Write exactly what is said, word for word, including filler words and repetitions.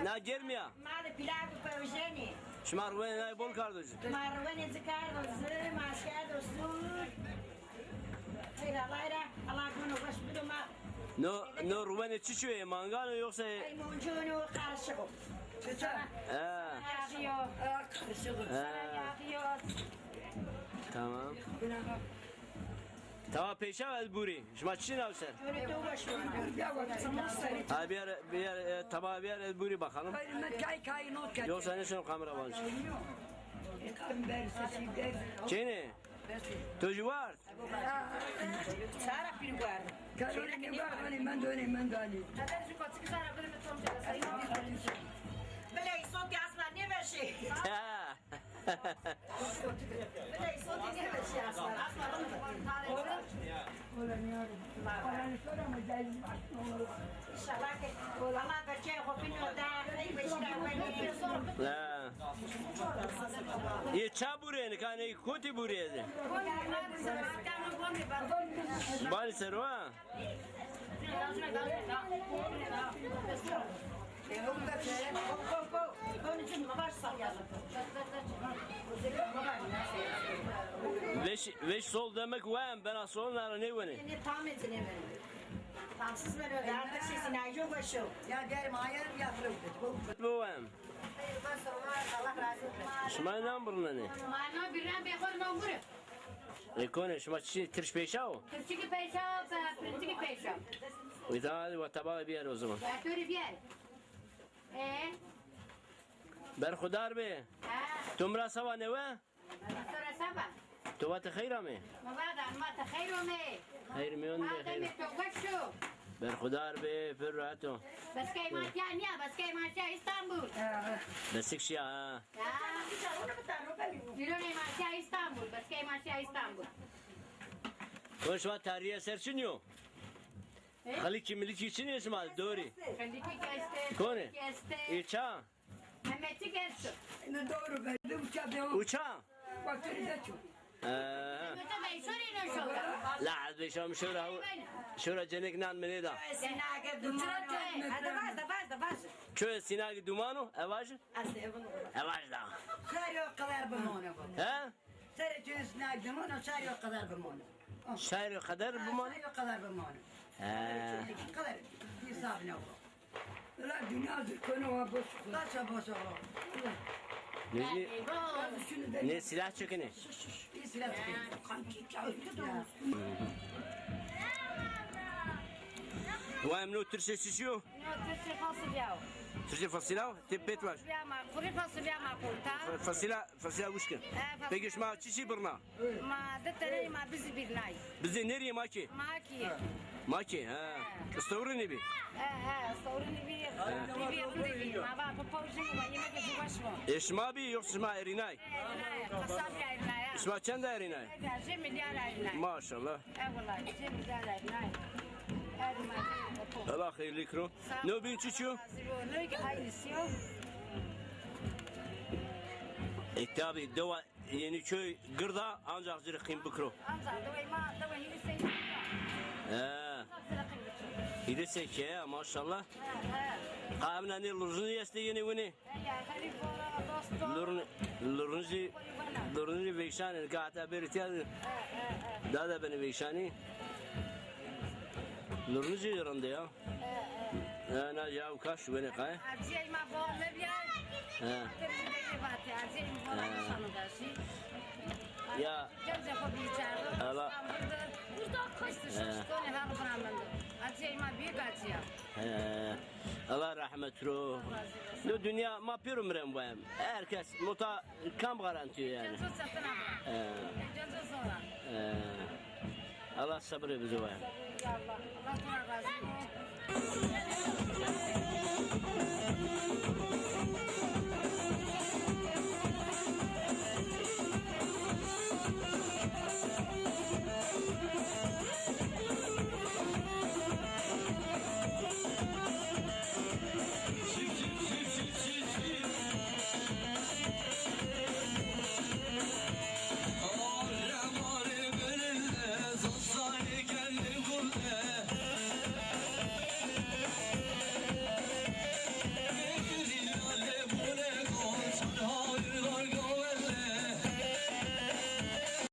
Na germî ya. Ma de pilav û pewjenî. Şima ruwenê nay bol kardo ci. Ma ruwenê ci kardo ci, ma kerdo sûr. Xeyr, Allah ra, Allah gûno weş bido ma. No, no ruwenê çiçî yo? Mangan o yoksa? Ey, moncun o, karışık o. Çiçe? He. Yağıyor. Karışık o. He. Yağıyor. Tamam. Tamam, peyşa ez bûrî. Şima çi naw ser? Ha, bir yer, bir yer, e, tamam, bir yer ez bûrî bakalım. Yoksa ne şunu kamera var? Çênê? To jî ward? Sara pîr ward. Karolî ne ward, hani mendo, hani mendo, hani. Biley sotî asla nêveşê. Ha. Biley sotî nêveşê asla. Asla rind. İnşallah ki Allah berçe xo bino da, ey beşira wenî. Ha. Yê ça bûrê, nika ney kotî bûrê de? Banî ser o ha? Veş, veş sol demek wen, bena sol nara nêwenê. Tamsız ver öyle, artık sesini ayo koşu. Ya derim ayar ya fırın. Bu wen. Hayır, ben sorma, Allah razı olsun. Şima nam birnenê? Ma na birnen be xor na mure. E, konê, şima çi tirş peyşa o? Tirşikî peyşa, pe-, pirinçikî peyşa. Îta wa taba biyar o zaman. Ya, to rê biyar. E? Berxudar be. Ha. To mi ra seba newe? Sora seba. To vate xeyr amê? Ma vada, ma te xeyr amê. Xeyr mîyon de, xeyr. Ademê to weş o. Berxudar be, pir rahat o. Beskey ma şiya nîya, beskey ma şiya Îstanbul. Besik şiya ha. Ya. Îro nê ma şiya Îstanbul, beskey ma şiya Îstanbul. Konê şima tarîye ser çinî yo? E? Xelikî milikî çinî yo şima dorî? Xelikî estê, konê? Xelikî estê. Ê ça? Heme çik esto. Ene doğru be, de uça be o. Uça? Bakır de çok. Ee. Mete bey, şorî no şora. La, ez bê şam şora, şora cenek nan mi nêda. Sinage dumano. Hadi vaje, vaje, vaje. Ço sinage dumano, e vaje? Evaj da. Sarı o kadar bimano. He? Serê çi sinag bimano, şarî o qeder bimano. Şarî o qeder bimano? Şarî o qeder bimano. He. Qeder hesab ne o. La dünya zirkono wa boş. Taça boş o. Ne, ne silah çekini? Bir silah çekini. Wa em no tirşê çiçî yo? No, tirşê fasulya o. Tirşê fasulya o? Ti pêt vaj. Fasulya ma, kuru fasulya ma kurta. Fa-, fasulya, fasulya wişk e. E, fasulya. Peki şima çiçî birna? Ma di tene ma bizî birnay. Bizî nerî, ma kî? Ma kî. Ma kî, ha. Istewrînî bî. He, he, istewrînî bî. Bî bî rindî bî. Ma va pa pawjin ma yemek zî weş bo. E şima bî, yoksa şima erînay? Erînay, qasabî erînay. Şima çend erînay? Jê milyar erînay. Maşallah. E wela, jê milyar erînay. Erînay. Allah xeyrlî kiro. No bîn çiçî yo? No ki aynısı yo. E tabi, dewa Yeniköy gird a, ancak ci rê qîm bikiro. Ancak dewê ma, dewê hîrê sey. He. Ancak ci rê qîm bikiro. Hîrê sey ke, maşallah. He, he. Qamna nê lurjinî estê yenê winê? He ya, xerîb bora, dost bora. Lurn-, lurn jî, lurn jî veyşanê, ka heta bêrê tîya. He, he, he. Dada benê veyşanî. Lurn jî rindê ya. He, he. He, na ya ka şuwenê qay. Aciyê ma bor nebîya. He. Tebî de yê vatê, aciyê ma bor nebîya şano da şî. Ya. Cem Cem xo bî çardo. Allah. İstanbul'da. Burada kaç. He. Şiştone ha bırakmadı. Aciyê ma büyük acıya. He. Allah rahmet ro. Allah razı olsun. No dünya ma pêro mirem vayem. Herkes mota kam garantiyo yani. Cem Cem satın abla. He. Cem Cem sonra. He. Allah sabır bize vayem. Ya Allah. Allah sana razı olsun.